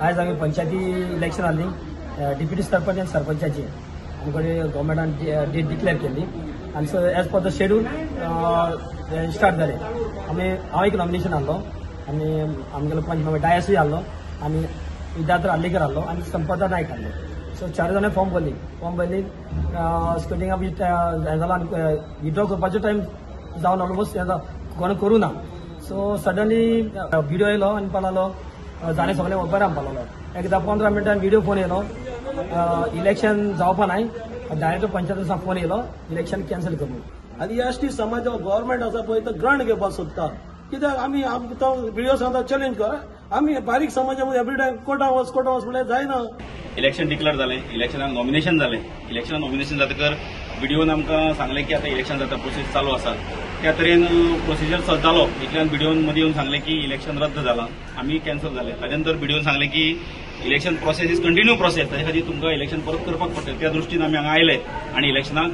आयज आमी पंचायती इलेक्शन आहली, डिप्युटी सरपंच आनी सरपंचाची आमकडे गव्हर्मेंटान डेट डिक्लेअर केल्ली आनी so as per the schedule start जाले. आमी हांव एक नॉमिनेशन आहलो आनी आमगेलो पंच डायसूय आहलो आनी विद्यार्थी आर्लेकर आहलो आनी संपदा नायक आहले. सो चार जाणां फॉर्म भरली. फॉर्म भरली, स्क्रुटिंगा हें जालो आनी विड्रॉ करपाचो टायम जावन ऑलमोस्ट हें कोण करूं ना. सो सडनली व्हिडिओ येयलो आनी म्हणपाक लागलो जाणें सगळें बरें म्हणपाक लागलो. एकदां 15 मिनटान व्हिडिओ फोन येयलो, इलेक्शन जावपा नाय, डायरेक्टर पंचायतीन फोन येयलो इलेक्शन कॅन्सल कर म्हणून. आनी एस टी समाज गव्हर्मेंट आसा पळय तो ग्रांट घेवपाक सोदता, कित्याक आमी तो व्हिडिओ सांगता चॅलेंज कर, आमी बारीक समाजा एवरी टायम कोर्टान वच कोर्टान वच म्हणल्यार जायना. इलेक्शन डिक्लेअर जालें, इलेक्शनाक नॉमिनेशन जालें. इलेक्शनाक नॉमिनेशन जातकर बीडीओन आमकां सांगलें की आतां इलेक्शन जाता, प्रोसेस चालू आसा. त्या तरेन प्रोसिजर चलतालो. इतल्यान बीडीओन मदीं येवन सांगलें की इलेक्शन रद्द जालां, आमी कॅन्सल जालें. ताजे नंतर बीडीओन सांगलें की election process is continue process, ताजे खातीर तुमकां इलेक्शन परत करपाक पडटलें. त्या दृश्टीन आमी हांगा आयले आनी इलेक्शनाक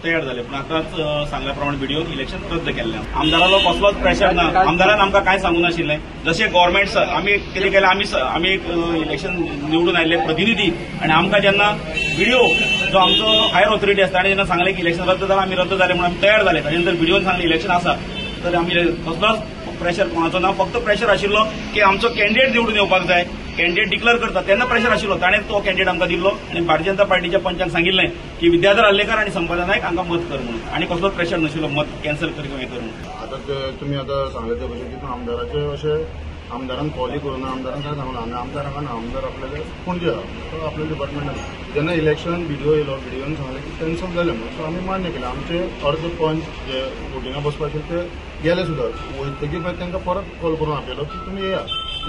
तयार जाले. पूण आतांच सांगल्या प्रमाणे बीडीओन इलेक्शन रद्द केल्लें. आमदारालो कसलोच प्रेशर ना, आमदारान आमकां कांय सांगूं नाशिल्लें. जशें गव्हर्मेंट आमी कितें केलें, आमी एक इलेक्शन निवडून आयिल्ले प्रतिनिधी आनी आमकां जेन्ना बीडीओ जो आमचो हायर ऑथॉरिटी आसता ताणें जेन्ना सांगलें की इलेक्शन रद्द जालां, आमी रद्द जालें म्हणून आमी तयार जाले. ताजे नंतर बीडीओन सांगलें इलेक्शन आसा, तर आमी कसलोच प्रेशर कोणाचो ना. फक्त प्रेशर आशिल्लो की आमचो कॅन्डिडेट निवडून येवपाक जाय, कॅन्डिडेट डिक्लेअर करता तेन्ना प्रेशर आशिल्लो. ताणें तो कॅन्डिडेट आमकां दिल्लो आनी भारतीय जनता पार्टीच्या पंचांक सांगिल्लें की विद्याधर आर्लेकर आनी संपदा नायक हांकां मत कर म्हणून, आनी कसलोच प्रेशर नाशिल्लो मत कॅन्सल कर किंवा हें कर म्हणून. आतां तुमी आतां सांगले ते भशेन तितून आमदाराचे अशें आमदारान कॉलय करूं ना, आमदारान काय सांगूं ना. आनी आमदार हांगा ना, आमदार आपल्याले पणजे आहा, तो आपल्या डिपार्टमेंटान. जेन्ना इलेक्शन बीडीओ येयलो, बीडीओन सांगलें की कॅन्सल जालें म्हणून, सो आमी मान्य केलें. आमचे अर्द पंच जे वोटिंगा बसपा आशिल्ले ते गेले सुद्दां. वयतकीर मागीर तांकां परत कॉल करून आपयलो की तुमी येया,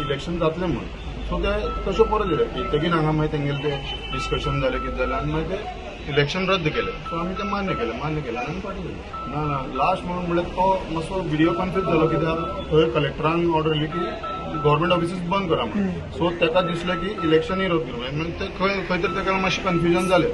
इलेक्शन जातलें म्हणून. सो ते तशें परत येयले. येतकीर हांगा मागीर तेंगेलें तें डिस्कशन जालें, कितें जालें आनी मागीर ते इलेक्शन रद्द केलें. सो आमी तें मान्य केलें, मान्य केलें आनी फाटीं गेले. ना ना लास्ट म्हणून म्हणल्यार तो मातसो व्हिडिओ कन्फ्यूज जालो, कित्याक थंय कलेक्टरान ऑर्डर दिली की गव्हर्मेंट ऑफिसीस बंद करा म्हणून. सो ताका दिसलें की इलेक्शनूय रद्द करूं, ते खंय खंय तरी ताका मातशें कन्फ्युजन जालें.